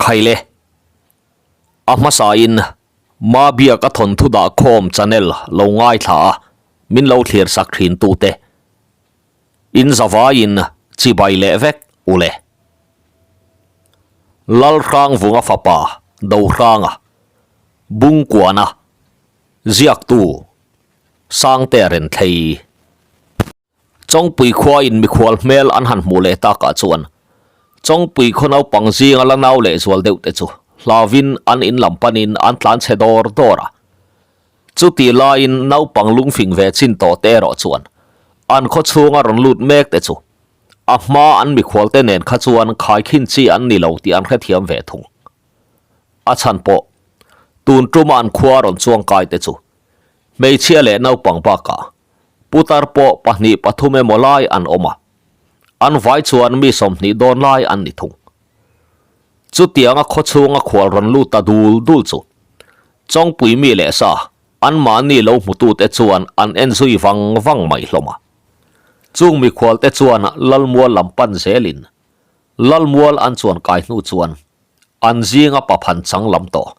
Khaile. A hmasain Mabia ka thawnthu dah khawm channel lo ngaithla a, min lo thlir sak thin tute. In zavaiin chibai leh vek ule. Lalhrangvunga fapa Dohranga, Bungkuana, Ziaktu, Sangtea Renthlei. Chawngpui khua in mikhual hmel an han hmuh leh takah chuan Chawngpui khaw naupang zinga la nau leh zual deuh te chu hlauin an in lam panin an tlan chhe dawr dawr a. Chutih laiin naupang lungfing ve chin tawh te erawh chuan an khaw chhunga rawn lut mek te chu a hma an mikhual te nen kha chuan khaikhin chi an ni lo tih an hrethiam ve thung. A chhan pawh tun tuma an khua rawn chuangkai te chu hmeichhia leh naupang bakah Putar pawh pahnih pathum emaw lai an awm a, an vai chuan mi 20 dawn lai an ni thung. Chutianga khaw chhunga khual rawn lut ta dul dul chu Chawngpui mi leh sa anmahni lo hmutute chuan an en zui vang vang mai hlawm a. Chung mikhualte chuan Lalmual lam pan zelin Lalmual an chuan kai hnu chuan an zinga paphan chang lam tawh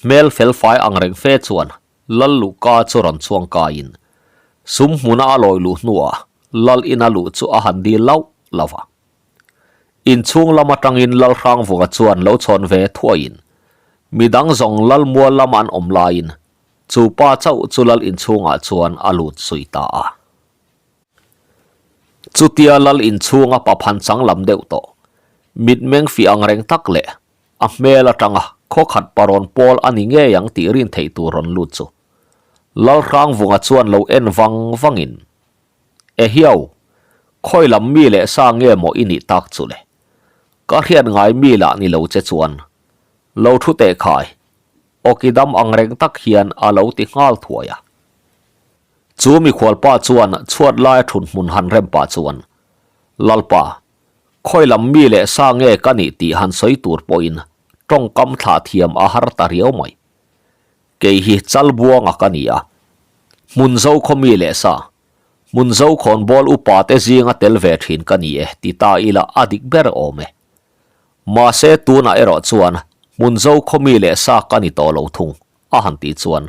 hmel felfai angreng fe chuan Lal Luhka chu rawn chhuang kaiin sum hmuna a lawi luh hnuah Lal ina luh chu a han dil lauh lo va. Inchhung lam atangin Lal Hrangvunga chuan lo chhawn ve thuaiin midang zawng Lal mual lama an awm laiin chu pa chauh chu Lal inchhungah chuan a lut zui ta a. Chutia Lal inchhunga paphan chang lam deuh tawh mitmeng fih angreng tak leh A hmel atanga khaw khat parawn pawl a ni ngei ang tih rin theih tur rawn lut chu Lalhrangvunga chuan lo en vang vangin, E hiau, khawi lam mi leh sa nge maw i nih tak chu le? Ka hriat ngai mi lah ni lo che chuan lo thu teh khai, awki dam ang reng tak hian a lo ti nghal thuai a. Chu mikhualpa chuan chhuat laia thun hmun han rem pah chuan, Lalpa, Khawi lam mi leh sa nge ka nih tih han sawi tur pawhin tawngkam thlah thiam a har ta riau mai. Kei hi Chalbuanga ka ni a, Hmunzo khaw mi leh sa, Hmunzo khawnbawl upa te zinga tel ve thin ka ni e ti ta ila a dik ber awm e. Mahse tunah erawh chuan Hmunzo khaw mi leh sa ka ni tawh lo thung a han tih chuan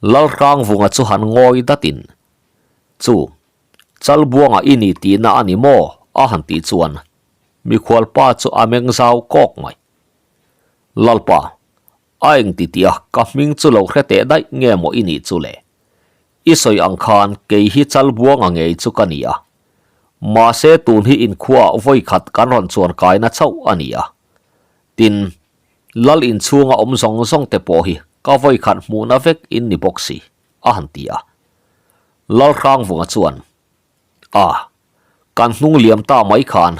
Lalhrangvunga chu han ngawi datin, Chu, Chalbuanga i ni tihna a ni maw? a han tih chuan mikhualpa chu a meng zau kawk mai. Lalpa, a eng ti tih a ka hming chu lo hre teh daih nge maw i nih chu le? I sawi ang khan kei hi Chalbuanga ngei chu ka ni a. Mahse tun hi inkhuaah vawi khat kan rawn chuan kaina chauh a ni a. Tin, Lal inchhunga awm zawng zawng te pawh hi ka vawi khat hmuhna vek in ni bawk si, a han ti a. Lalhrangvunga chuan, A, kan hnung liam ta mai khan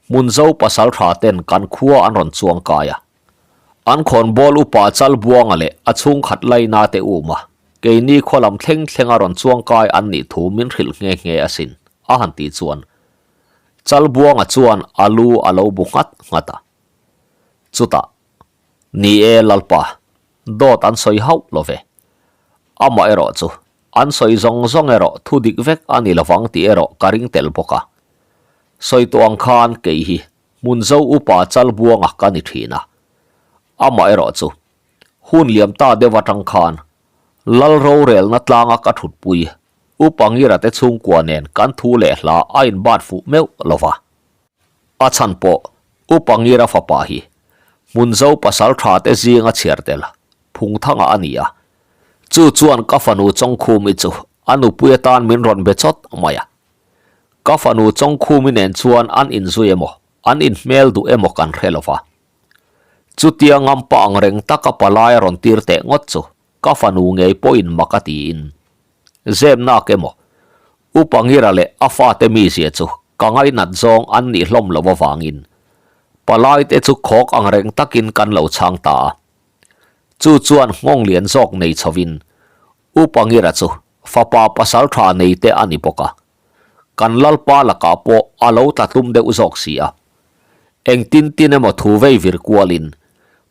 Hmunzo pasal tha ten kan khua an rawn chuang kai a. An khawnbawl upa Chalbuanga leh a chhungkhat laina te um a, keini khaw lam thleng thleng a rawn chuang kai an nih thu min hrilh nghe nghe asin, a han tih chuan Chalbuanga chuan a lu a lo bu nghat nghat a. Chutah, Ni e Lalpa, dawt an sawi hauh lo ve. Amaherawh chu An sawi zawng zawng erawh thu dik vek a ni lovang tih erawh ka ring tel bawk a. Sawi tawh ang khan kei hi Hmunzo upa Chalbuanga ka ni thin a. Amaherawh chu hun liam ta deuh atang khan Lal rorelna tlanga ka thutpui Upa Ngira te chhungkua nen kan thu leh hla a inbat fuh meuh lova. A chhan pawh Upa Ngira fapa hi Hmunzo pasal tha te zinga chhiar tel Phungthanga a ni a. Chu chuan ka fanu Chawngkhumi chu a nupui atan min rawn be chawt mai a. Ka fanu Chawngkhumi nen chuan an inzui emaw, an inhmel duh emaw kan hre lo va. Chutia ngampa ang reng taka palai a rawn tir teh ngawt chu ka fanu ngei pawhin mak a tiin zepnak emaw, Upa Ngira leh a fate mizia chu ka ngainat zawng an nih hlawm lo avangin palaite chu khawk ang reng takin kan lo chhang ta a. Chu chuan nghawng lian zawk nei chhovin Upa Ngira chu fapa pasal tha nei te a ni bawk a, kan Lalpa lakah pawh a lo tla tlum deuh zawk si a. Engtin tin emaw thu vei vir kualin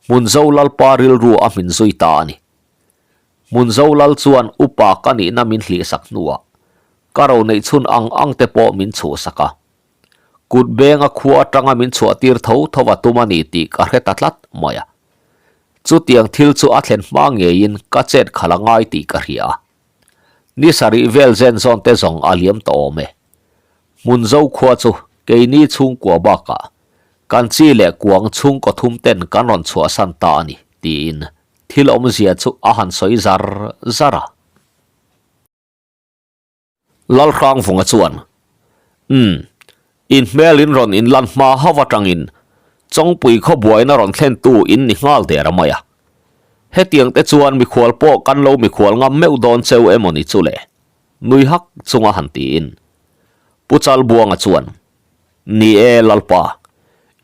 Hmunzo Lalpa rilru a hmin zui ta a ni. Hmunzo Lal chuan upa ka nihna min hlihsak hnuah ka ro neih chhun ang ang te pawh min chhuhsak a. Kut benga khua atanga min chhuahtir tho tho a tum a ni tih ka hre ta tlat mai a. Chutiang thil chu a thlen hma ngeiin ka chet khalh a ngai tih ka hria a. Ni sarih vel zen zawn te zawng a liam ta awm e. Hmun zo khua chu keini chhungkua bakah kan chi leh kuang chhungkaw thum ten kan rawn chhuahsan ta a ni tiin thil awmzia chu a han sawi zar zar a. Lalhrangvunga chuan, Umm, in hmel in rawn inlan hma hauh atangin Chawngpui khaw buaina rawn thlentu in ni nghal der a mai a. Hetiang te chuan mikhual pawh kan lo mikhual ngam meuh dawn cheu emaw ni chu le? Nui hak chunga han tiin. Pu Chalbuanga chuan, Ni e Lalpa,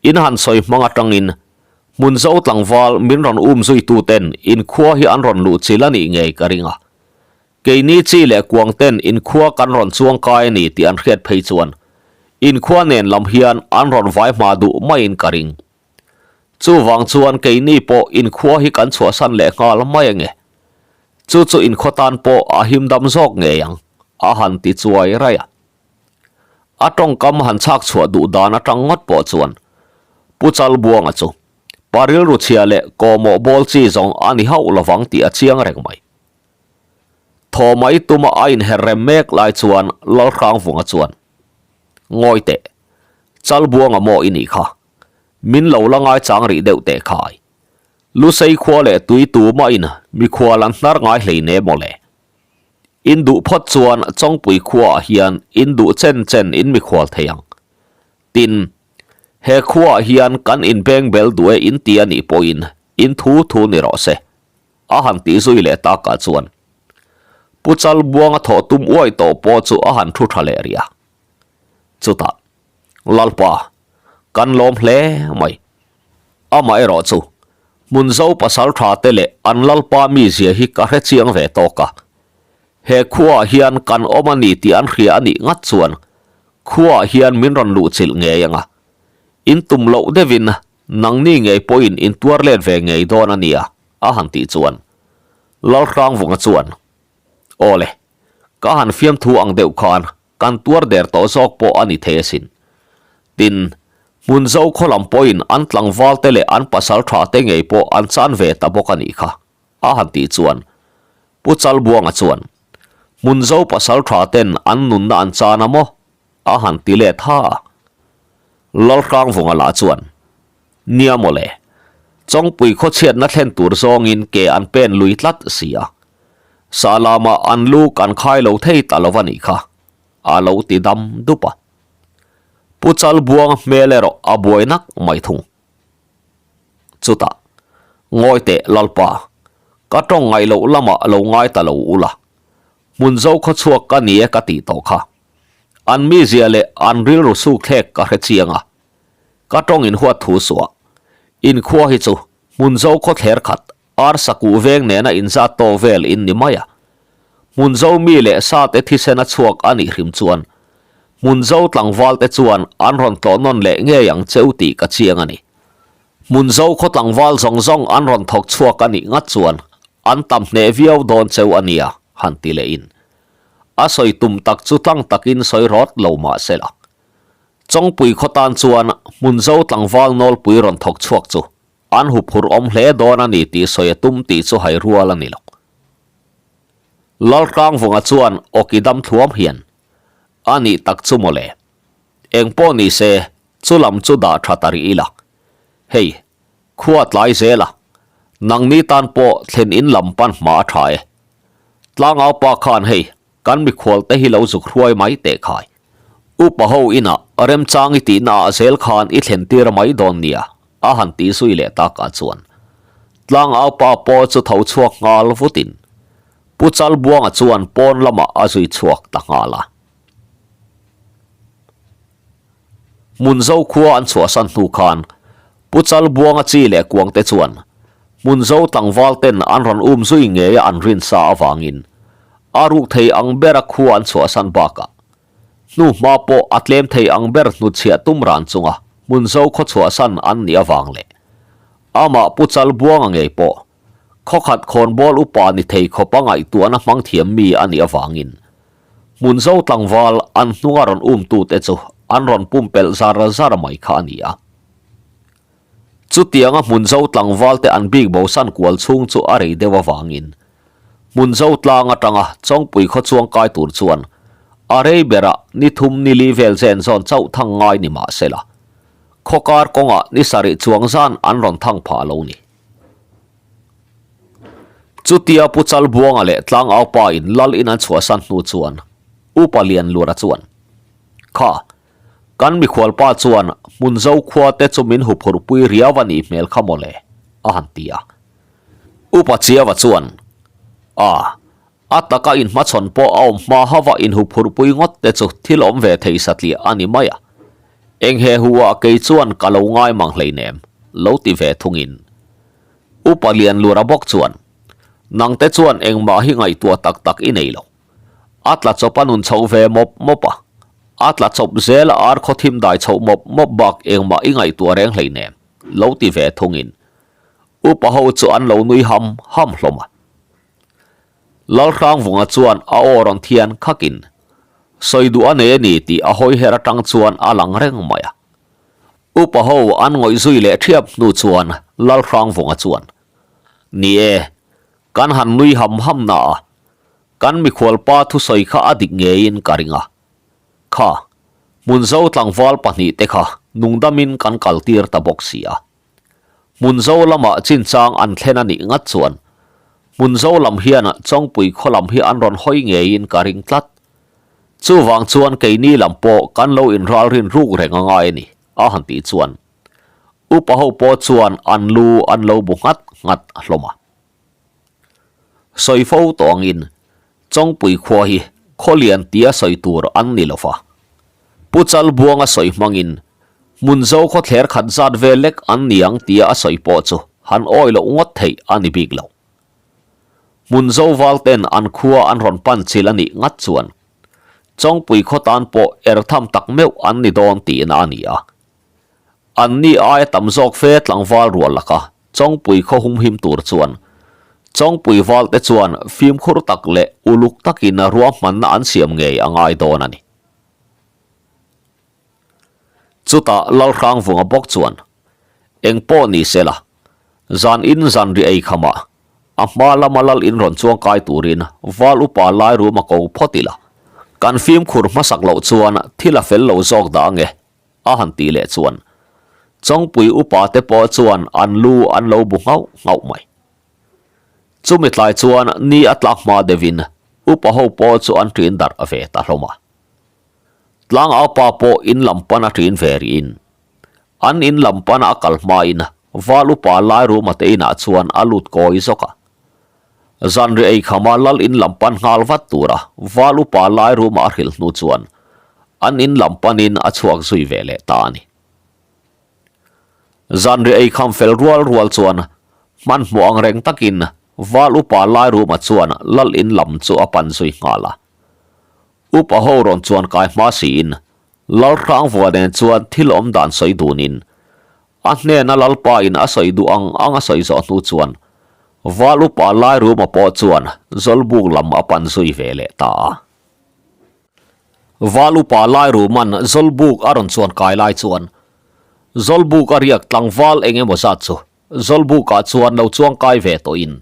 in han sawi hmang atangin Hmunzo tlangval min rawn um zuituten in khua hi an rawn luh chil a nih ngei ka ring a. Keini chi leh kuang ten inkhua kan rawn chuang kai a ni tih an hriat phei chuan inkhua nen lam hian an rawn vai hma duh maiin ka ring. Chuvang chuan keini pawh inkhua hi kan chhuahsan leh nghal mai ange. Chu chu inkhua tan pawh a himdam zawk ngei ang, a han ti chuai raih a. A tawngkam han chhak chhuah duh dan atang ngawt pawh chuan Pu Chalbuanga chu pa rilru chhia leh kawhmawh bawl chi zawng a ni hauh lovang tih a chiang reng mai. Thaw mai tuma a inher rem mek lai chuan Lalhrangvunga chuan, Ngawi teh, Chalbuanga maw i nih kha? Min lo la ngaichang rih deuh teh khai. Lusei khua leh tui tumahin mikhual an hnar ngai hlei ne maw le? In duh phawt chuan Chawngpui khuaah hian in duh chen chen in mikhual thei ang. Tin, he khuaah hian kan inbeng bel duh e in ti a nih pawhin in thu thu ni rawh se. A han tih zui leh takah chuan Pu Chalbuanga thawh tum uai tawh pawh chu a han thu tha leh rih a. Chutah, Lalpa, kan lawm hle mai. Amaherawh chu, Hmunzo pasal tha te leh an Lalpa mizia hi ka hre chiang ve tawk a. He khuaah hian kan awm a ni tih an hria a nih ngat chuan khuaah hian min rawn luhchilh ngei ang a. In tum loh deuhin Nangni ngei pawhin in tuar let ve ngei dawn a nia, a han tih chuan Lalhrangvunga chuan, Aw le, ka han fiamthu ang deuh khan kan tuar der tawh zawk pawh a ni thei asin. Tin, Hmunzo khaw lam pawhin an tlangval te leh an pasal tha te ngei pawh an chan ve ta bawk a nih kha, a han tih chuan Pu Chalbuanga chuan, Hmunzo pasal tha ten an nunna an chan a maw? A han ti let ha a. Lalhrangvunga lah chuan, Nia mawle, Chawngpui khawchhiatna thlen tur zawngin ke an pen lui tlat si a. Sahlamah an lu kan khai lo thei ta lo va nih kha, a lo ti dam dup a. Pu Chalbuanga hmel erawh a buai nak mai thung. Chutah, Ngawi teh Lalpa, ka tawng ngaih loh lamah lo ngai ta lo ula, Hmun zo khaw chhuak ka ni e ka tih tawh kha. An mizia leh an rilru suk thlek ka hre chiang a. Ka tawng in huat thu suah. In khua hi chu hmun zo khaw thler khat arsa kuh veng nena inzat tawk vel in ni mai a. Hmun zo mi leh sa te thisen a chhuak a nih hrim chuan hmun zo tlangval te chuan an rawn tlawh nawn leh ngei ang cheu tih ka chiang a ni. Hmun zo khaw tlangval zawng zawng an rawn thawk chhuak a nih ngat chuan an tam hneh viau dawn cheu a nia, han ti leh in. A sawi tum tak chu tlang takin sawi rawt lo mah se la. Chawngpui khaw tan chuan hmun zo tlangval nawlpui rawn thawk chhuak chu an huphurh awm hle dawn a ni tih sawi a tum tih chu hai rual a ni lo. Lalhrangvunga chuan awki dam thluam hian, A nih tak chu mawle. Eng pawh ni se, chu lam chu dah tha ta rih ila. Hei, khua tlai zel a, nangni tan pawh thlen in lam pan hma a tha e. Tlangau pa khan hei, kan mikhual te hi lo zuk hruai mai teh khai. Upa ho inah remchang i tihna ah zel khan i thlen tir mai dawn nia, a han tih zui leh takah chuan. Tlangau pa pawh chu tho chhuak nghal vutin, Pu Chalbuanga chuan pawn lamah a zui chhuak ta nghal a. Hmunzo khua an chhuahsan hnu khan Pu Chalbuanga chi leh kuangte chuan Hmunzo tlangval ten an rawn um zui ngei a an rin sa avangin a ruk thei ang bera khua an chhuahsan bakah hnuhma pawh a tlem thei ang ber hnutchhiah tum ran chunga Hmunzo khaw chhuahsan an nih avang leh amah Pu Chalbuanga ngei pawh Khawkhat khawnbawl upa ni thei khawpa ngaihtuahna hmang thiam mi a nih avangin Hmunzo tlangval an hnunga rawn umtute chu an rawn pumpelh zar zar mai kha a ni a. Chutianga Hmunzo tlangvalte an bik bosan kual chhung chu a rei deuh avangin Hmunzo tlang atanga Chawngpui khaw chuang kai tur chuan a rei berah ni thum ni li vel zen zawn chauh thang ngai ni mah sela, khaw kar kawngah ni sarih chuang zan an rawn thang phah lo ni. Chutia Pu Chalbuanga leh Tlangaupa in lal in an chhuahsan hnu chuan Upa Lianlura chuan, Kha, kan mikhualpa chuan Hmunzo khua te chu min huphurhpui riau a nih hmel kha mawle, a han ti a. Upa Chiava chuan, A, a taka inhmachhawn pawh a awm hma hauva inhuphurhpui ngawt te chu thil awm ve thei satliah a ni mai a. Eng he hu ah kei chuan ka lo ngai mang hleinem, lo ti ve thungin. Upa Lianlura bawk chuan, Nangte chuan engmah hi ngaihtuah tak tak i nei lo. A tla chawp a nun chhoh ve mawp mawp a, a tla chawp zel a ar khaw thim dai chhoh mawp mawp bak engmah i ngaihtuah reng hleinem, lo ti ve thungin. Upa ho chu an lo nui ham ham hlawm a. Lalhrangvunga chuan a aw rawn thian khakin, Sawi duh a nei a ni tih a hawi her atang chuan a lang reng mai a. Upa ho an ngawih zui leh thiap hnu chuan Lalhrangvunga chuan, Ni e, kan han nui ham ham na a, kan mikhualpa thusawi kha a dik ngeiin ka ring a. Kha, Hmunzo tlangval pahnihte kha nungdamin kan kaltir ta bawk si a. Hmunzo lamah chinchang an thlen a nih ngat chuan Hmunzo lam hian Chawngpui khaw lam hi an rawn hawi ngeiin ka ring tlat. Chuvang chuan keini lam pawh kan lo inralrin ruk reng a ngai a ni, a han tih chuan upa ho pawh chuan an lu an lo bu nghat nghat hlawm a. Sawi fo tawh angin Chawngpui khua hi khaw lian tia sawi tur an ni lo va. Pu Chalbuanga sawi hmangin Hmunzo khaw thler khat zat vel lek an ni ang tia a sawi pawh chu han awi loh ngawt theih a ni bik lo. Hmunzo val ten an khua an rawn pan chil a nih ngat chuan Chawngpui khaw tan pawh er tham tak meuh an ni dawn tihna a ni a. An ni aia tam zawk fe tlangval rual laka Chawngpui khaw humhim tur chuan Chawngpui valte chuan fimkhur tak leh uluk takin ruahmanna an siam ngei a ngai dawn a ni. Chutah Lalhrangvunga bawk chuan, Eng pawh ni se la, zan in zan ri ei khamah a hma lama lal in rawn chuang kai turin val upa lai rum a ko phawt ila, kan fimkhur hmasak loh chuan thil a fel lo zawk dah ange a han tih leh chuan Chawngpui upa te pawh chuan an lu an lo bu nghauh nghauh mai. Chumi tlai chuan ni a tlak hma deuhin upa ho pawh chu an ṭin darh ve ta hlawm a. Tlangau pa pawh in lam pan a ṭin ve rihin an in lam pana a kal hmain val upa lai ruma te inah chuan a lut kawi zawk a. Zanri ei khama lal in lam pan nghal vat tura val upa lai ruma a hrilh hnu chuan an in lam panin a chhuak zui ve leh ta a ni. Zanri ei kham fel rual rual chuan hmanhmawh ang reng takin val upa lai ruma chuan lal in lam chu a pan zui nghal a. Upa ho rawn chuan kai hma siin lal hrangvua nen chuan thil awm dan sawi dunin A hnena Lalpa in a sawi duh ang ang a sawi zawh hnu chuan Val upa Lairuma pawh chuan Zawlbuk lam a pan zui ve leh ta a. Val upa Lairuma'n Zawlbuk a rawn chuan kai lai chuan Zawlbuk a riak tlangval eng emaw zat chu Zawlbukah chuan lo chuang kai ve tawhin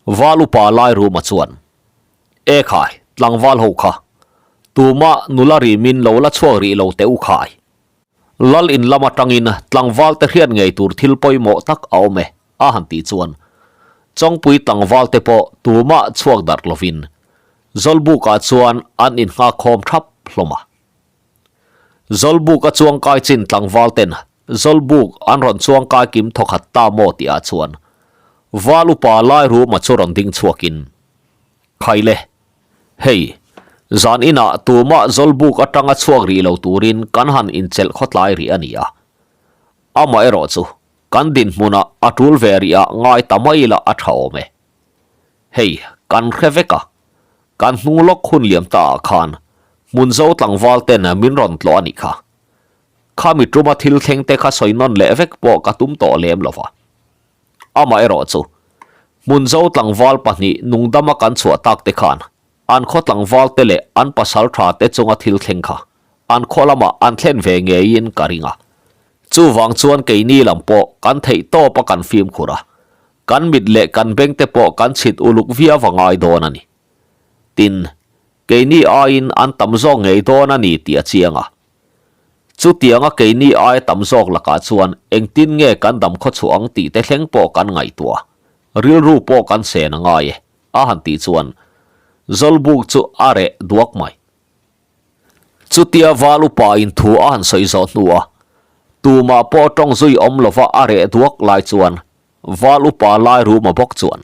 Val upa Lairuma chuan E khai, tlangval ho kha, tumah nula rimin lo la chhuak rih lo teh u khai. Lal in lam atangin tlangval te hriat ngei tur thil pawimawh tak a awm e, a han tih chuan Chawngpui tlangval te pawh tumah chhuak darh lovin Zawlbukah chuan an innghakkhawm thap hlawm a. Zawlbuk a chuangkai chin tlangval ten Zawlbuk an rawn chuangkai kim thawkhat ta maw tihah chuan Val upa Lairuma chu rawn ding chhuakin, Khaile, Hei, zan inah tumah Zawlbuk atanga chhuak rih lo turin kan han inchelh khawtlai rih a ni a. Amaherawh chu, kan dinhmunah a tul ve rih ah ngai ta mai ila a tha awm e. Hei, kan hre vek a, kan hnung lawk hun liam ta ah khan Hmunzo tlangval ten min rawn tlawh a nih kha. Khami tuma thil thleng te kha sawi nawn leh vek pawh ka tum tawh lem lo va. Amaherawh chu, Hmunzo tlangval pahnih nungdama kan chhuah tak te khan an khaw tlangval te leh an pasal tha te chunga thil thleng kha an khaw lamah an thlen ve ngeiin ka ring a. Chuvang chuan keini lam pawh kan theih tawp a kan fimkhur a, kan mit leh kan beng te pawh kan chhit uluk viau a ngai dawn a ni. Tin, keini aiin an tam zawk ngei dawn a ni tih a chiang a. Chutianga keini aia tam zawk lakah chuan engtin nge kan dam khaw chhuah ang tih te thleng pawh kan ngaihtuah, rilru pawh kan sen a ngai e, a han tih chuan Zawlbuk chu a reh duak mai. Chutia val upa in thu a han sawi zawh hnua tumah pawh tawng zui awm lova a reh duak lai chuan val upa lai ruma bawk chuan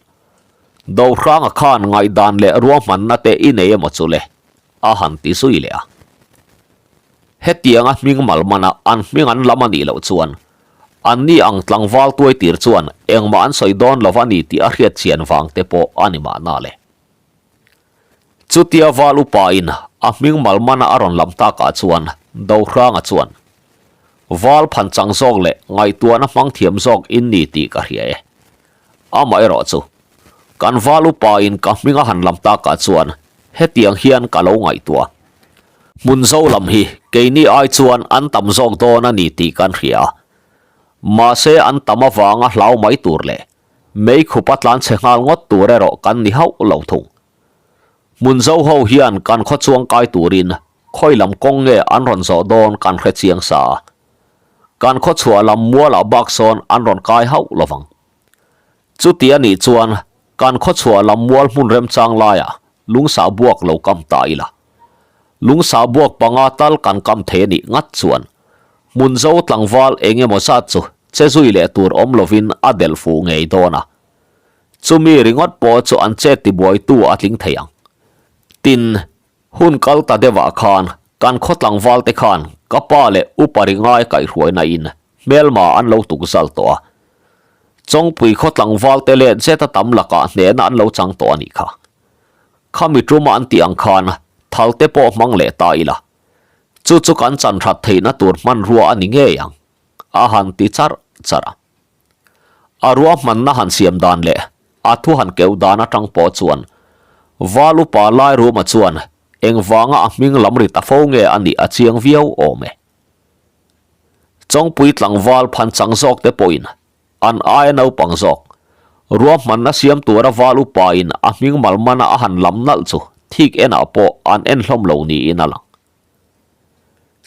Dohranga khan ngaihdan leh ruahmanna te i nei emaw chu le a han ti zui leh a. Hetianga hming mal mana an hming an lam a nih loh chuan anni ang tlangval tuai tir chuan engmah an sawi dawn lova ni tih a hriat chian vang te pawh a ni mahna le. Chutia val upa in a hming mal mana a rawn lam takah chuan Dohranga chuan Val phan chang zawk leh ngaihtuahna hmang thiam zawk in ni tih ka hria e. Amaherawh chu kan val upa in ka hming a han lam takah chuan hetiang hian ka lo ngaihtuah. Hmun zo lam hi keini ai chuan an tam zawk dawn a ni tih kan hria a. Mahse an tam avanga hlau mai tur leh Mei khupa tlan chhe nghal ngawt tur erawh kan ni hauh lo thung. Hmun zo ho hian kan khaw chuang kai turin khawi lam kawng nge an rawn zawh dawn kan hre chiang sa a. Kan khaw chhuah lam mualah bak sawn an rawn kai hauh lo vang. Chuti a nih chuan kan khaw chhuah lam mual hmun remchang laiah lungsah buak lo kam ta ila. Lungsah buak panga tal kan kam thei a nih ngat chuan hmun zo tlangval eng emaw zat chu che zui leh tur awm lovin a delh fuh ngei dawn a. Chumi ringawt pawh chu an chet tibuaitu a tling thei ang. Tin, hun kal ta deuhah khan kan khaw tlangval te khan ka pa leh upa ri ngai kaihhruaina in hmelma an lo tuk zal tawh a. Chawngpui khaw tlangval te let zeta tam lakah hnehna an lo chang tawh a nih kha. Khami tuma an tih ang khan thal te pawh hmang leh ta ila. Chu chu kan chan that theihna tur hmanrua a ni ngei ang. A han ti charh charh a. A ruahmanna han siam dan leh a thu han keuh dan atang pawh chuan Val upa Lairuma chuan engvanga a hming lam ri ta fo nge a nih a chiang viau awm e. Chawngpui tlangval phan chang zawk te pawhin an aia naupang zawk ruahmanna siam tura Val upa in a hming malmana a han lam nalh chu thik enah pawh an en hlawm lo niin a lang.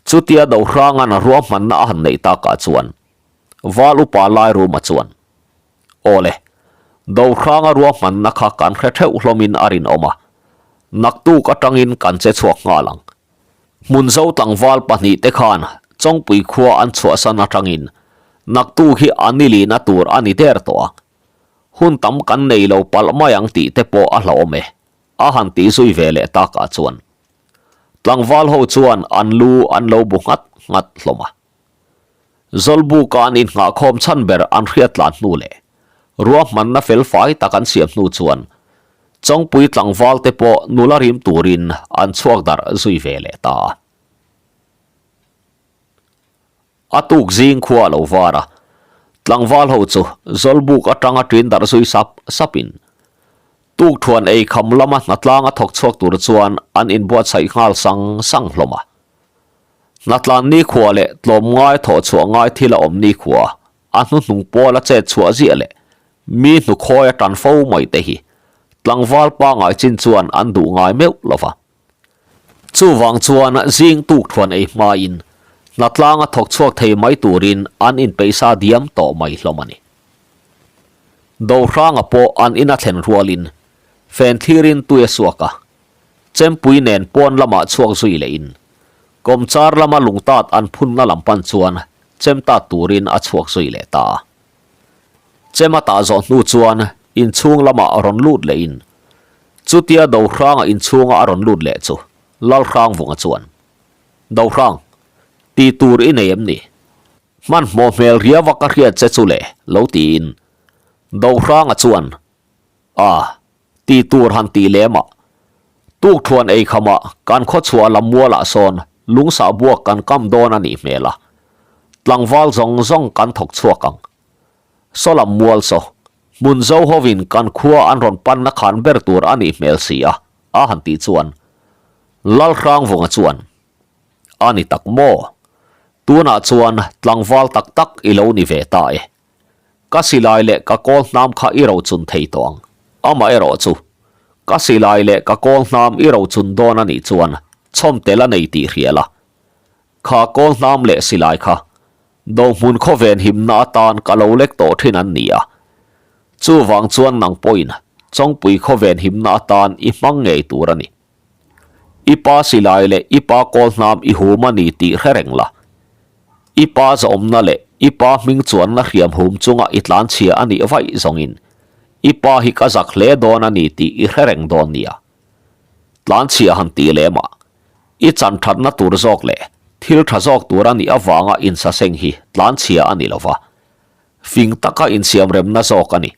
Chutia Dohranga'n ruahmanna a han neih takah chuan Val upa Lairuma chuan, Aw le, Dohranga ruahmanna kha kan hre theuh hlawmin a rinawm a, naktuk atangin kan che chhuak nghal ang. Hmunzo tlangval pahnihte khan Chawngpui khua an chhuahsan atangin naktuk hi a ni lihna tur a ni der tawh a, hun tam kan nei lo palh mai ang tih te pawh a hlauhawm e, a han tih zui ve leh takah chuan tlangval ho chuan an lu an lo bu nghat nghat hlawm a. Zawlbuka an innghahkhawm chhan ber an hriat tlan hnu leh ruahmanna fel fai tak an siam hnu chuan Chawngpui tlangval te pawh nula rim turin an chhuak darh zui ve leh ta a. A tuk zing khua a lo var a, tlangval ho chu Zawlbuk atanga ṭin darh zui sap sapin tukthuan ei kham lama hnatlang a thawk chhuak tur chuan an inbuatsaih nghal sang sang hlawm a. Hnatlan nikhua leh tlawmngai thawh chhuah ngai thil a awm nikhua a hnuhnung pawl a chet chhuah ziah leh mi hnukhawi a tan fo mai te hi tlangval pangai chin chuan an duh ngai meuh lo va. Chuvang chuan zing tukthuan ei hmain hnatlanga thawk chhuak thei mai turin an inpeihsa diam tawh mai hlawm a ni. Dohranga pawh an ina thlen rualin fen thlirin tui a suak a, chempui nen pawn lamah chhuak zui lehin kawmchar lama lungtat an phunna lam pan chuan chem tat turin a chhuak zui leh ta a. Chem a tah zawh hnu chuan inchhung lamah rawn lut lehin chutia Dohranga inchhunga a rawn lut leh chu Lalhrangvunga chuan, Dohrang, ti tur i nei em ni? Hmanhmawh hmel riau a ka hriat che chu le, lo tiin Dohranga chuan, A, ti tur han tih lem a, tukthuan ei khamah kan khaw chhuah lam mualah sawn lungsah buak kan kam dawn a nih hmel a, tlangval zawng zawng kan thawk chhuak ang. Saw lam mual saw, hmun zo hovin kan khua an rawn panna khan ber tur a nih hmel si a, a han tih chuan Lalhrangvunga chuan. A ni tak maw? Tunah chuan tlangval tak tak i lo ni ve ta e. Ka silai leh ka kawl hnam kha i rochun thei tawh ang. Amaherawh chu, ka silai leh ka kawl hnam i rochun dawn a nih chuan chhawm tel a nei tih hria la. Kha kawl hnam leh silai kha dohmun khawven himna atan ka lo lek tawh thin an ni a. Chuvang chuan nang pawhin Chawngpui khawven himna atan i hmang ngei tur a ni. I pa silai leh i pa kawl hnam i hum a ni tih hre reng la. I pa zawmna leh i pa hming chuanna hriam hum chunga i tlanchhia a nih vaih zawngin i pa hi ka zak hle dawn a ni tih i hre reng dawn nia. Tlanchhia han tih lem ah i chan thatna tur zawk leh thil tha zawk tur a nih avanga insaseng hi tlanchhia a ni lova, fing taka insiamremna zawk a ni.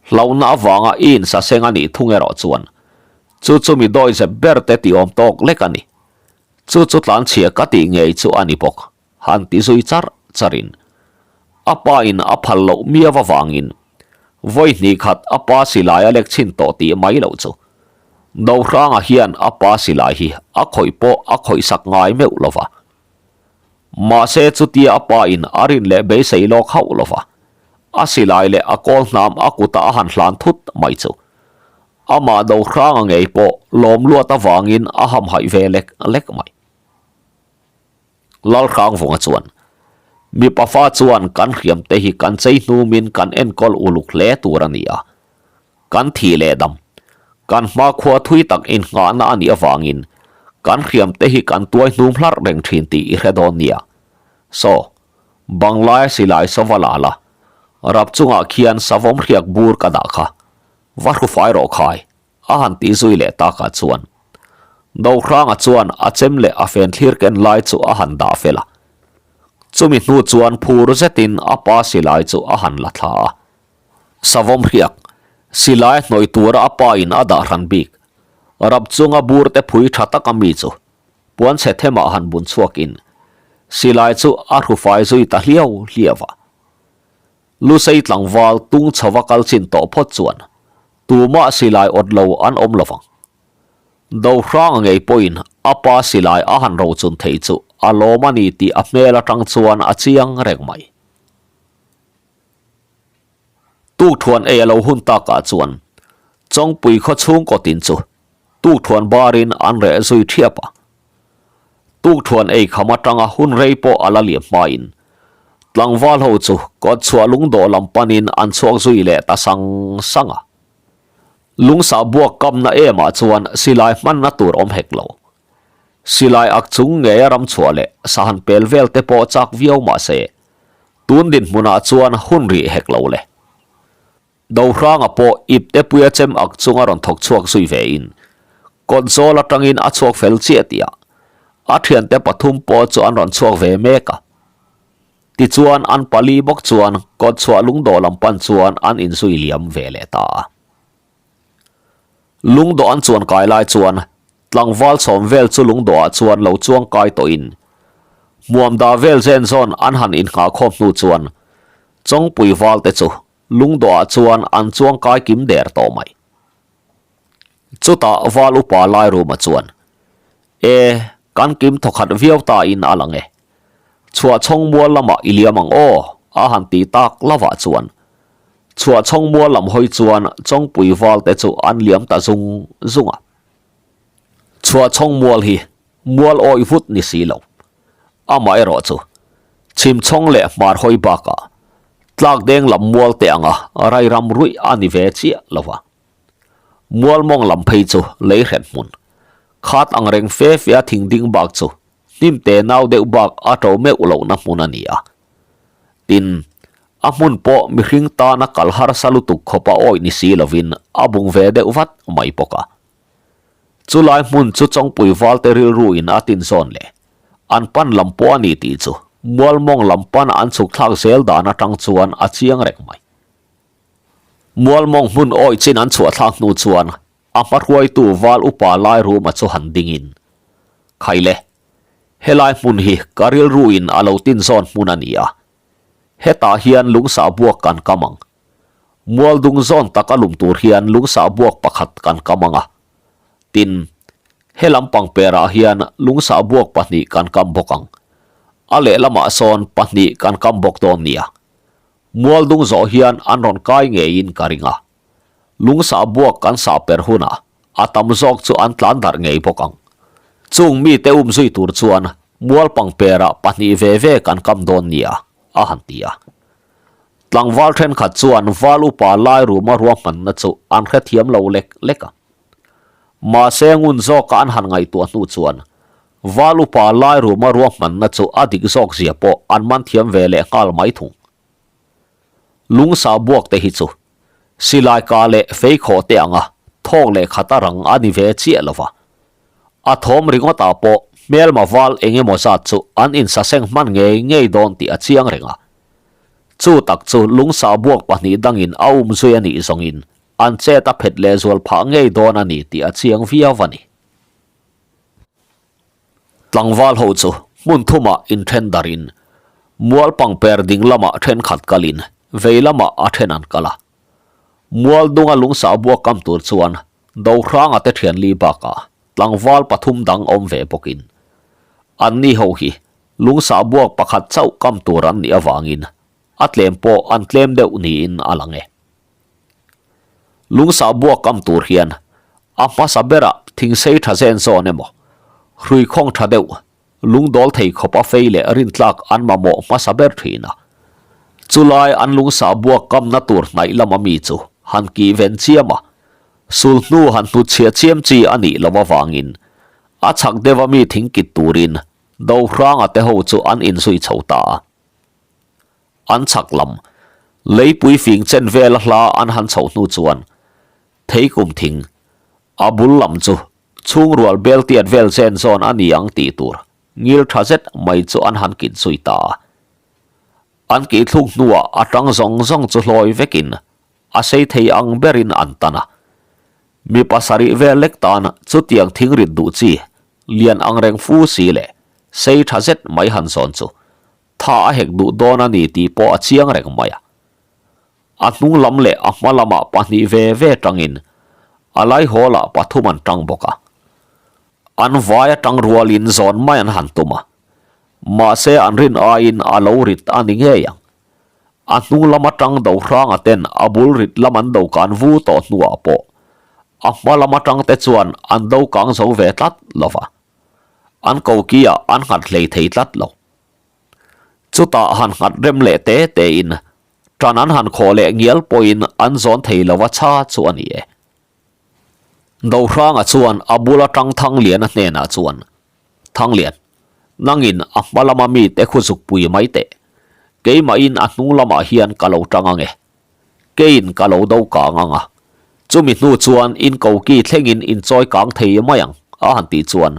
Hlauhna avanga i insaseng a nih thung erawh chuan chu chu mi dawihzep ber te ti awm tawk lek a ni. Chu chu tlanchhia ka tih ngei chu a ni bawk, han ti zui char charin a pa in a phal loh miau avangin vawi hnih khat a pa silai a lek chhin tawh tih mai loh chu Dohranga hian a pa silai hi a khawih pawh a khawih sak ngai meuh lo va. Mahse chutia a pa in a rin leh beisei lawk hauh lo va, a silai leh a kawl hnam a kutah a han hlan thut mai chu. Amah Dohranga ngei pawh lawm luat avangin a hamhaih ve lek lek mai. Lalhrangvunga chuan, Mipa fa chuan kan hriam te hi kan chei hnumin kan enkawl uluk hle tur a ni a. Kan thih leh dam, kan hmakhua thui tak innghahna a nih avangin kan hriam te hi kan tuai hnum hlarh reng thin tih i hre dawn nia. Saw, Banglaia silai sava la la, rap chungah khian savawm hriak bur ka dah kha, va hrufai rawh khai, a han tih zui leh takah chuan Dohranga chuan a chem leh a fen thlir ken lai chu a han dah fel a. Chumi hnu chuan phur zetin a pa silai chu a han la thla a. Savawm hriak, silai hnawih tura a pa in a dah hran bik. Rap chunga bur te phui tha taka mi chu puanchhe themah han bun chhuakin silai chu a hrufai zui ta hliau hliau a. Lusei tlangval tung chhova kal chin tawh phawt chuan tumah silai awt lo an awm lovang. Dohranga ngei pawhin a pa silai a han rochun thei chu a lawm a ni tih a hmel atang chuan a chiang reng mai. Tukthuan ei a lo hun takah chuan Chawngpui khaw chhungkaw tin chu tukthuan barin an reh zui thiap a. Tukthuan ei kham atanga hun rei pawh a la liam hmain tlangval ho chu kawtchhuah lungdawh lam panin an chhuak zui leh ta sang sang a. Lungsa buak kamna emah chuan silai hmanna tur awm hek lo. Silai ak chung ngeia ramchhuah leh sahan pel vel te pawh chak viau mah se tun dinhmunah chuan hun rih hek lo le. Dohranga pawh ipte puia chem ak chunga rawn thawk chhuak zui ve in kawt zawl atangin a chhuak fel chiah tih ah a thiante pathum pawh chu an rawn chhuak ve mek a. Tichuan an pali bawk chuan kawt chhuah lungdawh lam pan chuan an inzui liam ve leh ta a. Lungdawh an chuan kai lai chuan tlangval chhawm vel chu lungdawh ah chuan lo chuang kai tawh in hmuam dah vel zen zawn an han innghah khawm hnu chuan Chawngpui val te chu Lungdawhah chuan an chuang kai kim der tawh mai. Chutah val upa Lairuma chuan, E, kan kim thawkhat viau ta in a lang e. Chhuahchhawng mual lamah i liam ang aw, a han ti tak lovah chuan Chhuahchhawng mual lam hawi chuan Chawngpui val te chu an liam ta zung zung a. Chhuahchhawng mual hi mual awih vut ni si lo. Amaherawh chu, chhimchhawng leh hmar hawi bakah tlak deng lam mual te anga rai ram ruih a ni ve chiah lo va. Mual mawng lam phei chu lei hren hmun, khat ang reng fe fe a thing ding bak chu hnim te nau deuh bak a to meuh lohna hmun a ni a. Tin, a hmun pawh mihring tana kal harsa lutuk khawpa awih ni si lovin a bung ve deuh vat mai bawk a. Chulai hmun chu Chawngpui valte rilru in a tin zawn leh an pan lam pawh a ni tih chu Mualmawng lam pana an chhuk thlak zel dan atang chuan a chiang reng mai. Mualmawng hmun awih chin an chhuah thlak hnu chuan a hma hruaitu val upa lai ruma chu han ding in, Khaile, helai hmun hi ka rilru in a lo tin zawn hmun a ni a, hetah hian lungsa buak kan kam ang. Mualdung zawn taka lum tur hian lungsa buak pakhat kan kam ang a. Tin, He lam pangperah hian lungsah buak pahnih kan kam bawk ang. A lehlamah sawn pahnih kan kam bawk dawn nia. Mual dung zawh hian an rawn kai ngeiin ka ring a. Lungsah buak kan sah per hunah a tam zawk chu an tlan darh ngei bawk ang. Chung mite um zui tur chuan mual pangperah pahnih ve ve kan kam dawn nia, a han ti a. Tlangval thenkhat chuan val upa lai ruma ruahmanna chu an hrethiam lo lek lek a. Mahse ngun zawka an han ngaihtuah hnu chuan Val upa lai ruma ruahmanna chu a dik zawk zia pawh an man thiam ve leh nghal mai thung. Lungsa buak te hi chu silai ka leh fei khawh te anga thawk leh khat a rang a ni ve chiah lo va. A thawm ringawtah pawh hmelma val eng emaw zat chu an insaseng hman ngei ngei dawn tih a chiang reng a. Chu tak chu lungsa buak pahnih dangin a um zui a nih zawngin an chet a phet lehzual phah ngei dawn a ni tih a chiang viau a ni. Tlangval ho chu hmun thumah inthen darin mual pangper ding lamah thenkhat kalin vei lamah a then an kal a. Mual dunga lungsah buak kam tur chuan Dohranga te thianli bakah tlangval pathum dang awm ve bawkin anni ho hi lungsah buak pakhat chauh kam tur an nih avangin a tlem pawh an tlem deuh niin a lang e. Lungsah buak kam tur hian a hmasa berah thingsei tha zen zawn emaw, hrui khawng tha deuh, lungdawl thei khawp a fei leh rintlak an mamawh hmasa ber thin a. Chulai an lungsah buak kamna tur hnaih lama mi chu han kih ven chiam a, sulhnu han hnutchhiah chiam chi a nih loh avangin a chhak deuha mi thingkit turin Dohranga te ho chu an inzui chho ta a. An chhak lam, leipui fing chen vela hla an han chhoh hnu chuan theikum thing, a bul lam chu chhungrual bel tiat vel chen zawn a ni ang tih tur ngil tha zet mai chu an han kit zui ta a. An kih thluk hnuah a tang zawng zawng chu hlawi vekin a sei thei ang berin an tan a. Mi pasarih vel lek tan chutiang thing rit duh chi lian angreng fu si leh sei tha zet mai han zawn chu Tha a hek duh dawn a ni tih pawh a chiang reng mai a. A hnung lam leh a hma lamah pahnih ve ve tangin a lai hawlah pathum an tang bawk a. An vai atang rualin zawn mai an han tum a. Mahse an rin aiin a lo rit a ni ngei ang. A hnung lam atang Dohranga ten a bul rit lam an do kan vu tawh hnuah pawh a hma lam atang te chuan an do kang zo ve tlat lo va. An koki ah an nghat hlei thei tlat lo. Chutah han nghat rem leh te te in tan an han khawh leh ngial pawhin an zawn thei lo a cha chu a ni e. Dohranga chuan a bula tang Thangliana hnenah chuan, Thanglian, nangin a hma lama mite khu zuk pui mai teh. Keimahin a hnung lamah hian ka lo tang ange. Keiin ka lo do kang ang a. Chumi hnu chuan in koki thlengin in chawi kang thei mai ang, a han tih chuan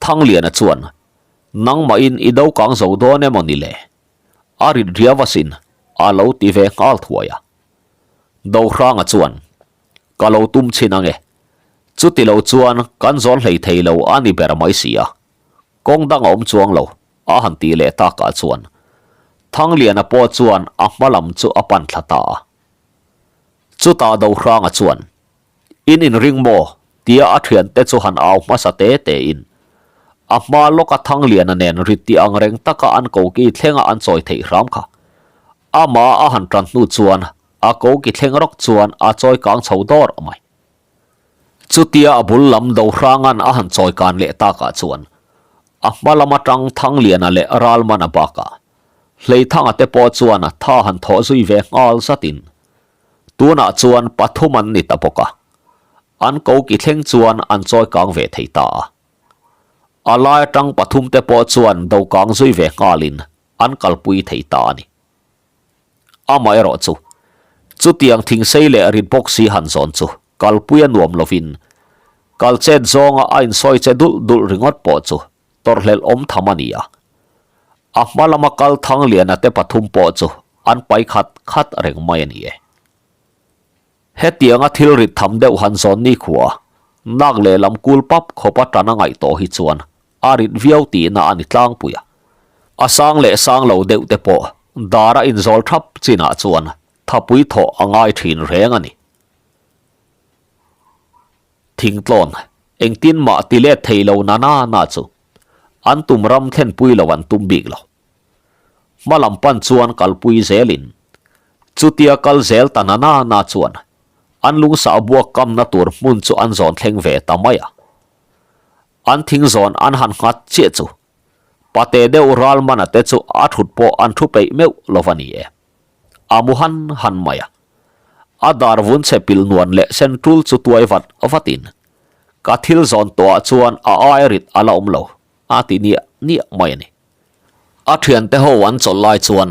Thangliana chuan, Nangmahin i do kang zo dawn emaw ni le? A rit riau asin, a lo ti ve nghal thuai a. Dohranga chuan, Ka lo tum chhin ange. Chuti lo chuan kan zawn hlei thei lo a ni ber mai si a. Kawng dang a awm chuang lo, a han tih leh takah chuan Thangliana pawh chuan a hma lam chu a pan thla ta a. Chutah Dohranga chuan, In inring maw? tia a thiante chu han au hmasa te te in a hma lawka Thangliana nen rit ti ang reng taka an koki thlenga an chawi theih hram kha. Amah a han tan hnu chuan a koki thleng rawk chuan a chawi kang chho dawr mai. Chutia a bul lam Dohranga'n a han chawi kan leh takah chuan a hma lam atang Thangliana leh Ralmana bakah Hleithanga te pawh chuan tha han thawh zui ve nghal zatin tunah chuan pathum an ni ta bawk a, an koki thleng chuan an chawi kang ve thei ta a. A lai atang pathum te pawh chuan do kang zui ve nghalin an kalpui thei ta a ni. Amaherawhchu, chutiang thingsei leh rit bawk si han zawn chu kalpui a nuam lovin, kal chet zawnga a insawi che dulh dulh ringawt pawh chu tawrhhlelh awm tham a ni a. A hma lama kal Thangliana te pathum pawh chu an pai khat khat reng mai a ni e. Hetianga thil rit tham deuh han zawn ni khua, nak lehlam kul pap khawpa tan a ngaih tawh hi chuan a rit viau tihna a ni tlangpui a. A sang leh sang lo deuh te pawh dar a inzawl thap chinah chuan thapui thawh a ngai thin reng a ni. Thingtlawn. Engtin mah ti let thei lo na na na chu an tum ram thlenpui lo an tum bik lo. Hma lam pan chuan kalpui zelin chutia kal zel ta na na na chuan an lungsah buak kamna tur hmun chu an zawn thleng ve ta mai a. An thing zawn an han nghat chiah chu pate deuh ral mana te chu a thut pawh an thu peih meuh lo va ni e. A mu han han mai a. A dar vun chhe pil nuan leh sen tul chu tuai vat vatin ka thil zawn tawhah chuan a ai rit a la awm lo a ti niah niah mai a ni. A thiante ho an chawlh lai chuan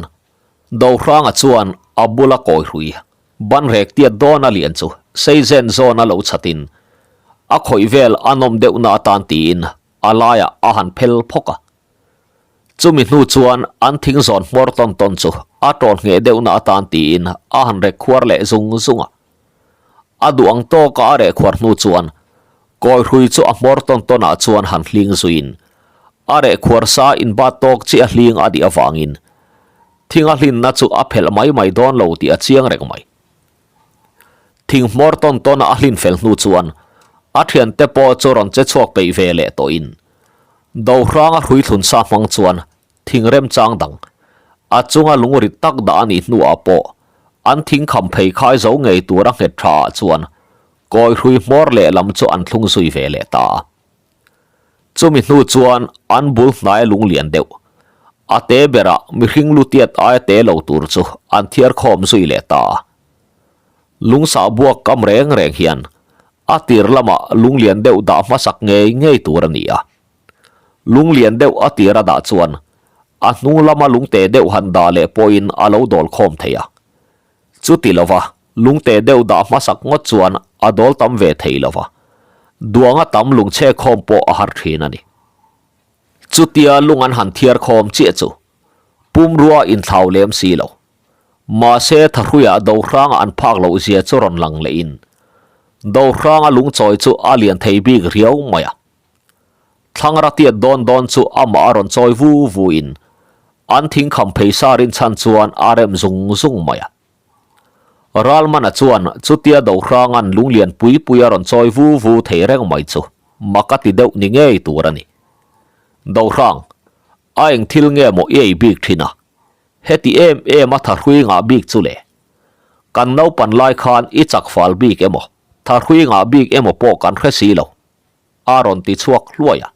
Dohranga chuan a bula kawi hrui ban rek tiat dawn a lian chu sei zen zawn a lo chhatin a khawih vel a nawm deuhna atan tiin a laiah a han phel phawk a. Chumi hnu chuan an thing zawn hmawr tawn tawn chu a tawn ngheh deuhna atan tiin a han rek khuar leh zung zung a. A duh ang tawka a reh khuar hnu chuan kawi hrui chu a hmawr tawn tawnah chuan han hling zuiin a reh khuar sa inbat tawk chiah hling a nih avangin thing a hlinna chu a phelh mai mai dawn lo tih a chiang reng mai. Thing hmawr tawn tawna a hlin fel hnu chuan a thiante pawh chu rawn che chhuak peih ve leh tawhin Dohranga hrui thlun sa hmang chuan thing remchang dang a chunga lungrit tak dah a nih hnuah pawh an thing kham phei khai zo ngei tura nghet tha ah chuan kawi hrui hmawr lehlam chu an thlung zui ve leh ta a. Chumi hnu chuan an bul hnai lung lian deuh. A te berah mihring lu tiat aia te lo tur chu an thiar khawm zui leh ta a. Lungsah buak kam reng reng hian a tir lamah lung lian deuh dah hmasak ngei ngei tur a ni a. Lung lian deuh a tir a dah chuan a hnung lama lungte deuh han dah leh pawhin a lo dawl khawm thei a. Chuti lova lungte deuh dah hmasak ngawt chuan a dawl tam ve thei lova, duanga tam lungchhe khawm pawh a har thin a ni. Chutia lung an han thiar khawm chiah chu pumrua inthlau lem si lo. Mahse Thahruiah Dohranga an phak loh zia chu rawn lang lehin Dohranga lungchawi chu a lian thei bik riau mai a. Thlangra tiat dawn dawn chu amah a rawn chawi vu vu in an thing kham phei sa rinchhan chuan a rem zung zung mai a. Ralmana chuan chutia Dohranga'n lunglian pui pui a rawn chawi vu vu thei reng mai chu mak a ti deuh ni ngei tur a ni. Dohrang, a eng thil nge maw i ei bik thin a? Heti em em a thahrui ngah bik chu le? Kan naupan lai khan i chak fal bik emaw, thahrui ngah bik emaw pawh kan hre si lo. A rawn ti chhuak hluai a.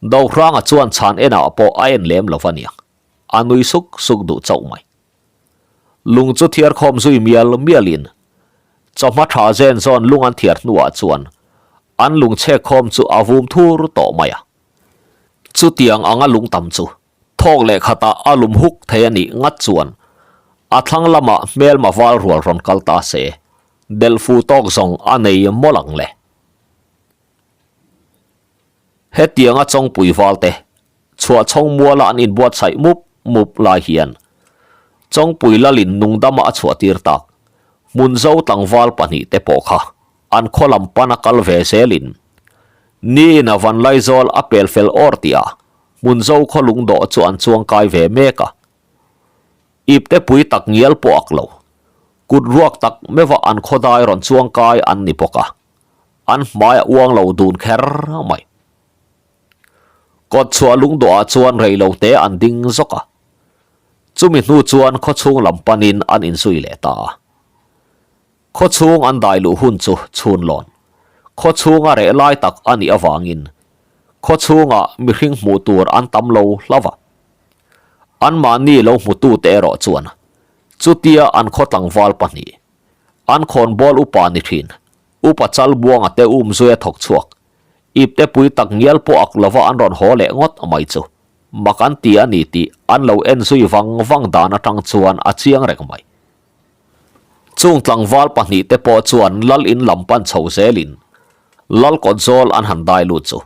Dohranga chuan chhan enah pawh a en lem lo va niang, a nui suk suk duh chauh mai. Lung chu thiar khawm zui mial mialin chawhma tha zen zawn lung an thiar hnuah chuan an lung chhek khawm chu a vum thur tawh mai a. Chutiang anga lung tam chu thawk leh khatah a lum huk thei a nih ngat chuan a thlang lamah hmelma val rual rawn kal ta se, delh fu tawk zawng a nei mawlh ang le. Hetianga Chawngpui valte chhuah chhawng muala an inbuatsaih mup mup lai hian Chawngpui lalin nungdama a chhuahtir tak Hmunzo tlangval pahnihte pawh kha an khaw lam pana kal ve zelin niin a Vanlaizawl a pel fel awr tihah Hmunzo khaw lungdawh chu an chuangkai ve mek a. Ipte pui tak ngial pawh ak lo. Kut ruak tak meuha an khawdai rawn chuangkai an ni bawk a, an hmai a uang lo dun kher mai. Kawtchhuah lungdawhah chuan rei lo te an ding zawk a, chumi hnu chuan khawchhung lam panin an inzui leh ta a. Khawchhung an dai luh hun chu chhunlawn, khawchhunga reh lai tak a nih avangin khawchhungah mihring hmuh tur an tam lo hlauh a. Anmahni lo hmutute erawh chuan chutia an khaw tlangval pahnih, an khawnbawl upa ni thin, Upa Chalbuanga te umzuia thawk chhuak, ipte pui tak ngial pawh ak lova an rawn haw leh ngawt mai chu mak an ti a ni tih an lo en zui vang vang dan atang chuan a chiang reng mai. Chung tlangval pahnihte pawh chuan lal in lam pan chho zelin lal kawt zawl an han dai lut chu.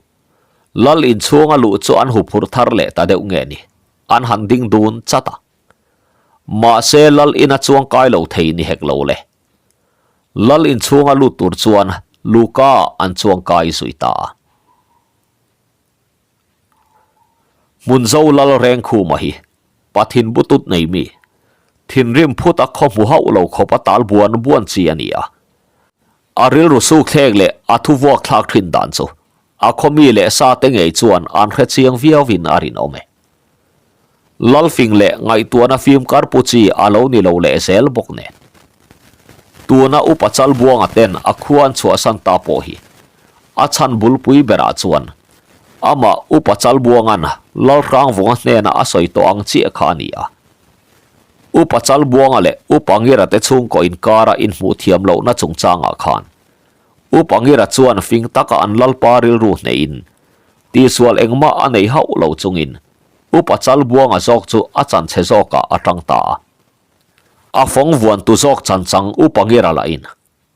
Lal inchhunga luh chu an huphurh thar leh ta deuh nge ni, an han ding dun chat a. Mahse lal ina chuang kai lo thei ni hek lo le. Lal inchhunga lut tur chuan Luka an chuang kai zui ta a. Hmunzo lal Rengkhuma hi Pathin butut nei mi, thinrim phut a khaw hmu hauh lo khawp a tal buan buan chi a ni a. A rilru sukthlek leh a thu vuak thlak thin dan chu a khawmi leh sa te ngei chuan an hre chiang viauin a rinawm e. Lalfing leh ngaihtuahna fimkar pu chi a lo ni lo leh zel bawk nen. Tuna upa Chalbuanga ten a khua an chhuahsan ta pawh hi a chhan bulpui berah chuan amah upa Chalbuanga'n Lalhrangvunga hnena a sawi tawh ang chiah kha a ni a. Upa Chalbuanga leh Upa Ngira te chhungkaw inkara inhmuh thiam lohna chungchangah khan Upa Ngira chuan fing taka an lalpa rilru hneihin tihsual engmah a nei hauh lo chungin Upa Chalbuanga zawk chu a chanchhe zawkah a tang ta a. A fawng vuantu zawk chanchang Upa Ngira lahin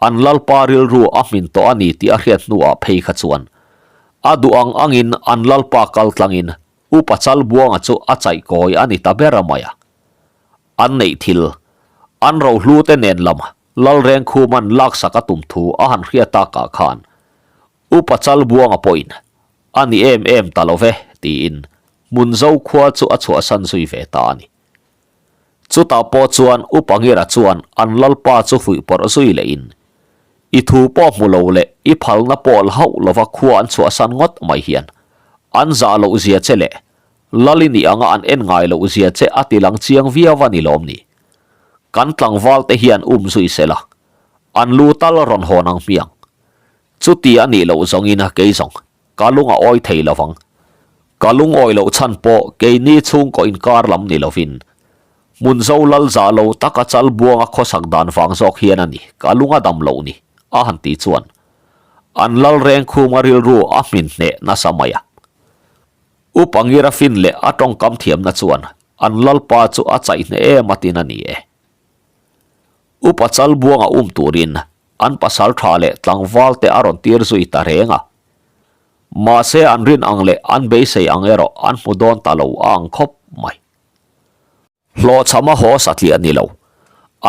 an lalpa rilru a hmin tawh a ni tih a hriat hnuah phei kha chuan a duh ang angin an lalpa kal tlangin Upa Chalbuanga chu a chaih kawi a ni ta ber a mai a. An neih thil, an rohlu te nen lam Lalrengkhuma'n laksak a tum thu a han hria takah khan Upa Chalbuanga pawhin a ni em em ta lo ve tiin Hmunzo khua chu a chhuahsan zui ve ta a ni. Chutah pawh chuan Upa Ngira chuan an lalpa chu fuih pawrh zui lehin, I thu pawh hmu lo leh i phalna pawh la hauh lova khua an chhuahsan ngawt mai hian an zah loh zia che leh lal i nih anga an en ngai loh zia che a ti lang chiang viau a ni lawm ni? Kan tlangval te hian um zui se la, an lu tal rawn hawn ang hmiang. Chuti a nih loh zawngin kei zawng Ka lung a awi thei lo vang. Ka lung awi loh chhan pawh keini chhungkaw inkar lam ni lovin, Hmunzo lal zah lo taka chal buanga khawsak dan vang zawk hian a ni, ka lung a dam loh ni, a han ti chuan an lal reng khuma rilru a hmin hneh nasa mai a. Upa Ngira fin leh a tawngkam thiamna chuan an lalpa chu a chaih hneh em a tin a ni e. Upa chal buanga um turin an pasal tha leh tlangval te a rawn tir zui ta reng a. Mahse an rin ang leh an beisei ang erawh an hmu dawn ta lo a ang khawp mai. Hlawhchham a haw satliah ni lo.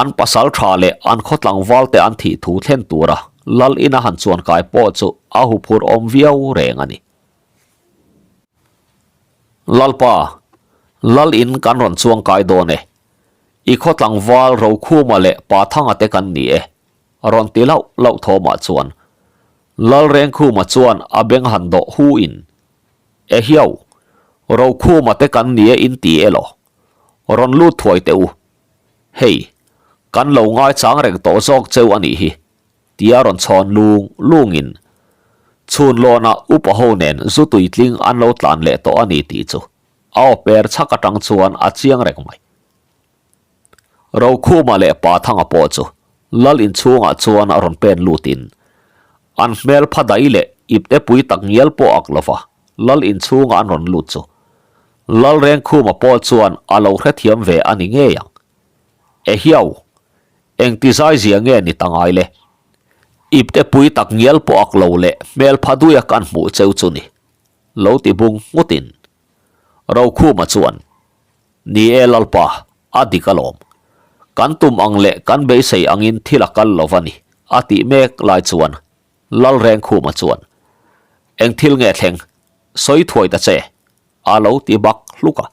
An pasal tha leh an khaw tlangval te an thih thu thlen tura lal ina han chuan kai pawh chu a huphurh awm viau reng a ni. Lalpa, lal in kan rawn chuang kai dawn e. I khaw tlangval Rokhuma leh Pathanga te kan ni e, rawn ti lauh lauh thawmah chuan Lalrengkhuma chuan a beng han dawh hu in, E hiau, Rokhuma te kan ni e in ti e law? Rawn lut thuai teh u. Hei, kan lo ngaichang reng tawh zawk cheu a nih hi, tia rawn chhawn lung lungin chhunlawnah upa ho nen zu tuitling an lo tlan leh tawh a ni tih chu A aw per chhak atang chuan a chiang reng mai. Rokhuma leh Pathanga pawh chu Lal inchhungah chuan a rawn pen lutin an hmel pha dai leh ipte pui tak ngial pawh ak lova Lal inchhunga an rawn lut chu Lalrengkhuma pawh chuan a lo hrethiam ve a ni ngei ang. Ehiau, engti zai zia nge ni ta ngai le? Ipte pui tak ngial pawh ak lo leh hmel pha duia kan hmuh cheu chu ni. Lo ti bung nghutin Rokhuma chuan, Ni e Lalpa, a dik alawm. Kan tum ang leh kan beisei angin thil a kal lo va ni, a tih mek lai chuan Lalrengkhuma chuan, Eng thil nge thleng? Sawi thuai ta che, a lo ti bak hluk a.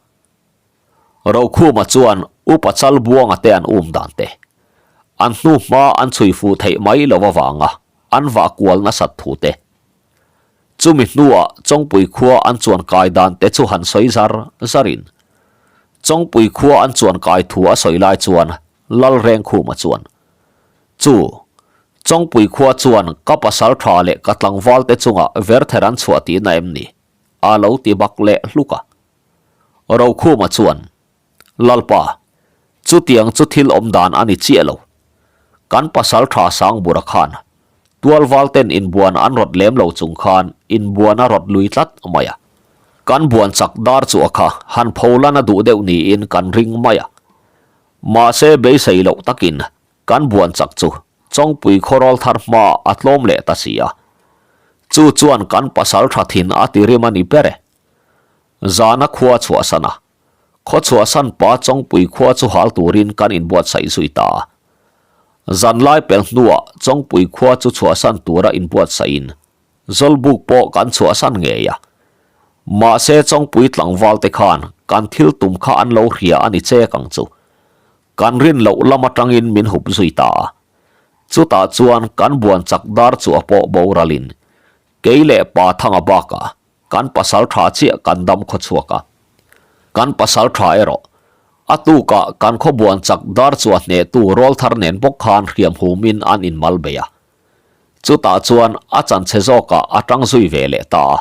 Rokhuma chuan Upa Chalbuanga te an um dan te, an hnuhma an chhui fuh theih mai lo avanga an vah kual nasat thu te, Chumi hnuah Chawngpui khua an chuan kai dan te chu han sawi zar zarin Chawngpui khua an chuan kai thu a sawi lai chuan Lalrengkhuma chuan, Chu, Chawngpui khua chuan ka pasal tha leh ka tlangval te chungah verther an chhuah tihna em ni? a lo ti bak leh hluk a. Rokhuma chuan, Lalpa, chutiang chu thil awm dan a ni chiah lo. Kan pasal tha Sangbura khan tualval ten inbuan an rawt lem lo chung khan inbuan a rawt lui tlat mai a. Kan buan chak dar chu a kha han pholan a duh deuh niin kan ring mai a. Mahse beisei loh takin kan buan chak chu Chawngpui khawrawl thar hma a tlawm leh ta si a. Chu chuan kan pasal tha thin a ti rim a ni ber e. Zana khua chhuahsan a. Khaw chhuahsan pa Chawngpui khua chu hal turin kan inbuatsaih zui ta a. Zanlai pel hnuah Chawngpui khua chu chhuahsan tura inbuatsaihin Zawlbuk pawh kan chhuahsan ngei a. Mahse Chawngpui tlangval te khan kan thil tum kha an lo hria a ni chek ang chu. Kan rin loh lam atangin min hup zui ta a. Chutah chuan kan buan chak dar chu a pawh boralin kei leh Pa Thanga bakah kan pasal tha chiah kan dam khaw chhuak a. Kan pasal tha erawh a tukah kan khaw buan chak dar chu a hnehtu rawlthar nen bawk khan hriam humin an inmal bei a. Chutah chuan a chanchhe zawkah a tang zui ve leh ta a.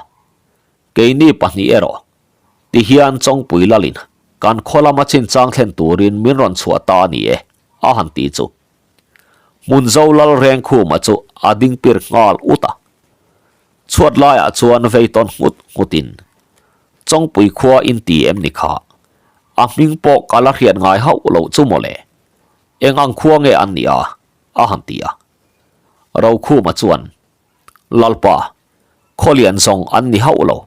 Keini pahnih erawh tihian Chawngpui lalin kan khaw lama chinchang thlen turin min rawn chhuah ta a ni e, a han ti chu. Hmunzo lal Rengkhuma chu a ding pir nghal ut a. Chhuat laiah chuan vei tawn nghut nghutin, Chawngpui khua in ti em ni kha? A hming pawh ka la hriat ngai hauh loh chu mawle. Eng ang khua nge an nih a? a han ti a. Rokhuma chuan, Lalpa, khawlian zawng an ni hauh lo.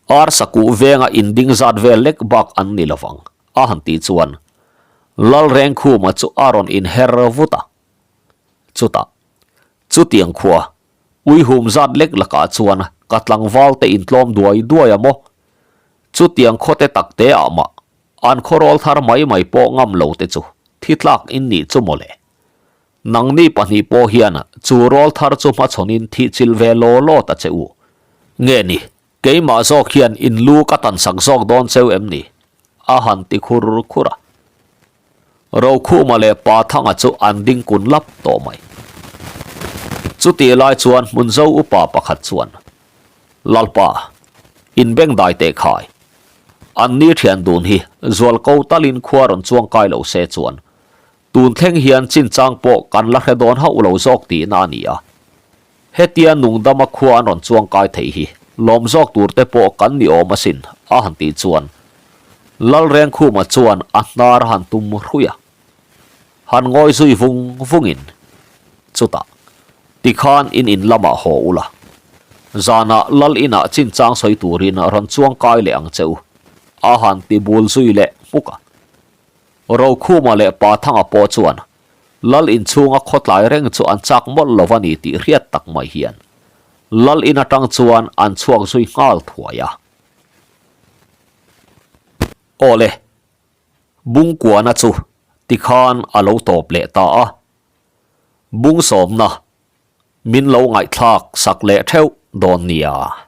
Arsa kuh venga inding zat vel lek bak an ni lovang, a han tih chuan Lalrengkhuma chu a rawn inher vut a. Chutah, chutiang khua, uihum zat lek lakah chuan ka tlangval te intlawm duai duai a maw? Chutiang khawte tak te ah mah an khawrawl thar mai mai pawh ngam lo te chu thi tlak in nih chu mawle. Nangni pahnih pawh hian chu rawl thar chu hmachhawnin thih chilh ve law law ta che u. Nge ni, keimah zawk hian in lu ka tan sak zawk dawn cheu em ni? A han ti khur khur a. Rokhuma leh Pa Thanga chu an ding kun lap tawh mai. Chutih lai chuan Hmunzo upa pakhat chuan, Lalpa, inbengdai teh khai. Anni thian dun hi zualko talin khua rawn chuang kai lo se chuan Tun thleng hian chinchang pawh kan la hre dawn hauh lo zawk tihna a ni a. Hetia nungdama khua an rawn chuang kai theih hi lawm zawk tur te pawh kan ni awm asin a han tih chuan Lalrengkhuma chuan a hnar a han tum hruih a. Han ngawi zui vung vungin chutah tikhan in in lamah haw ula. Zanah Lal inah chinchang sawi turin rawn chuang kai leh ang che u a han ti bul zui leh hmuk a. Rokhuma leh Pa Thanga pawh chuan Lal inchhunga khawtlai reng chu an chak mawlh lo a ni tih hriat tak mai hian Lal in atang chuan an chhuak zui nghal thuai a. Awle, Bungkuana chu tikhan a lo tawp leh ta a, Bungsawmna min lo ngaihthlak sak leh theuh dawn nia.